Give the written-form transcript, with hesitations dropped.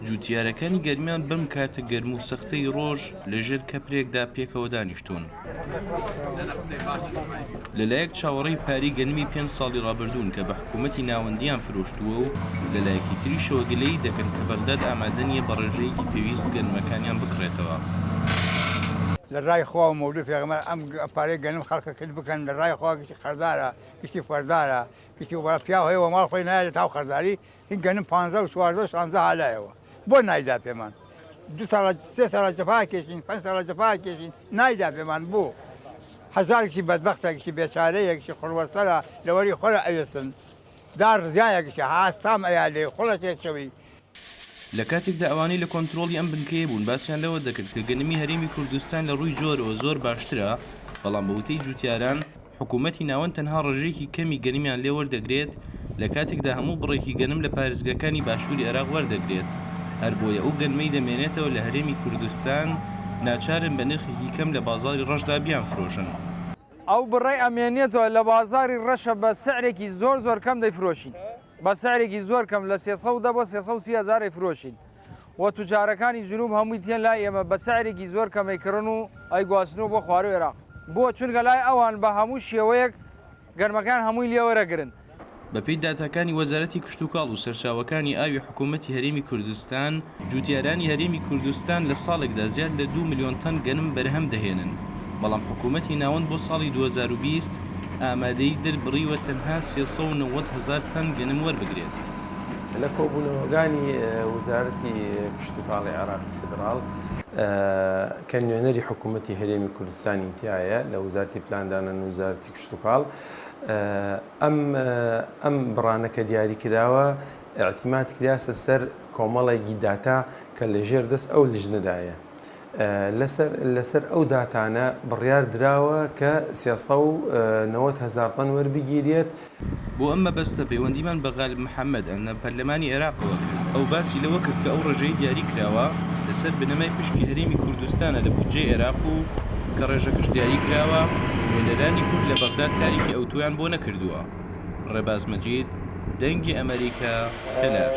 جووتیارەکانی گەرمیان بەم کاتە گەرم و سەختەی ڕۆژ لە ژێر کەپرێکدا پێکەوە دانیشتوون. لەلایەک چاوەڕێی پارەی گەنمی پێنج ساڵی ڕابردوون کە بە حکوومەتی ناوەندییان فرۆشتووە و لەلایەکی تریشەوە گلەیی دەکەن کە بەغداد ئامادە نییە بە ڕێژەیەکی پێویست گەنمەکانیان بکڕێتەوە. لە ڕای خوا و مەولوی پێغەمبەر ئەم پارەی گەنم خەڵکە کل بکەن لە ڕای خوا گشتی قەرزارە گشتی فەردارە گشتی وەڵا پیاو هەیە وە ماڵ خۆی نایەتە تاو قەرزاری هین گەنم پانزە و چواردە و شانزە هالایەوە بۆ نایدا پێمان دو ساڵە سێ ساڵە جەفا کێشین پەنج ساڵە جەفا کێشین نایدا پێمان بۆ هەزارێکی بەدبەختێکی بێچارەیەکی قوڕبەسەرە لەوەری خۆرە ئەوێسن دار ڕزیایەکیشە هاستام ئەیا لێ خۆڵەکێکەوەی. لە کاتێکدا ئەوانەی لە کۆنترۆڵی ئەم بنکەیە بوون باسیان لەوە دەکرد کە گەنمی هەرێمی کوردستان لە ڕووی جۆرەوە زۆر باشترە، بەڵام بە وتەی جوتیاران حکوومەتی ناوەند تەنها ڕێژەیەکی کەمی گەنمیان لێ وەردەگرێت لە کاتێکدا هەموو بڕێکی گەنم لە پارێزگاکانی باشووری عێراق وەردەگرێت، هەربۆیە ئەو گەنمەی دەمێنێتەوە لە هەرێمی کوردستان ناچارن بە نرخێکی کەم لە بازاڕی ڕەشدا بیانفرۆشن. ئەو بڕەی ئەمێنێتەوە لە بازاڕی ڕەشە بە سعرێکی زۆر زۆر کەم دەیفرۆشین بە سعرێکی زۆر کەم لە 310 بۆ 330 هەزار ئەیفرۆشین و توجارەکانی جنوب هەمووی تێن لای ئێمە بە سعرێکی زۆر کەم ئەیکڕن و ئەیگواستنەوە بۆ خواروو عێراق بۆ چونکە لای ئەوان بە هەموو شێوەیەک گەرمەکان هەمووی لێ وەرەگرن. بەپێی داتاکانی وەزارەتی کشتوکاڵ و سەرچاوەکانی ئاوی حکوومەتی هەرێمی کوردستان، جووتیارانی هەرێمی کوردستان لە ساڵێکدا زیاد لە دوو ملیۆن تەن گەنم بەرهەم دەهێنن، بەڵام حکوومەتی ناوەند بۆ ساڵی 2020 ئامادەیی دەربڕیوە تەنها 390 هەزار تەن گەنم وەربگرێت. لە کۆبوونەوەگانی وزارەتی کشتوکاڵی عێراقی فیدڕاڵ کە نوێنەری حکوومەتی هەرێمی کوردستانی تیایە لە وزارەتی پلاندانان و وزارەتی کشتوکاڵ ئەم ئەم بڕانە کە دیاری کراوە ئیعتیماد کراسە سەر کۆمەڵێکی داتا کە لە ژێر دەست ئەو لجنەدایە. لەسەر لەسەر ئەو داتانە بڕیار دراوە کە 390 هەزار تەن وەربگیرێت. بۆ ئەم مەبەستە پەیوەندیمان بە غالب محەمەد، ئەندام پەرلەمانی عێراقەوە کرد، ئەو باسی لەوە کرد کە ئەو ڕێژەیەی دیاری کراوە لەسەر بنەمای پشکی هەرێمی کوردستانە لە بودجەی عێراق و کە ڕێژەکەش دیاری کراوە، نوێنەرانی کورد لە بەغداد کارێکی ئەوتۆیان بۆ نەکردووە. ڕێباز مەجید، دەنگی ئەمەریکا، کەلار.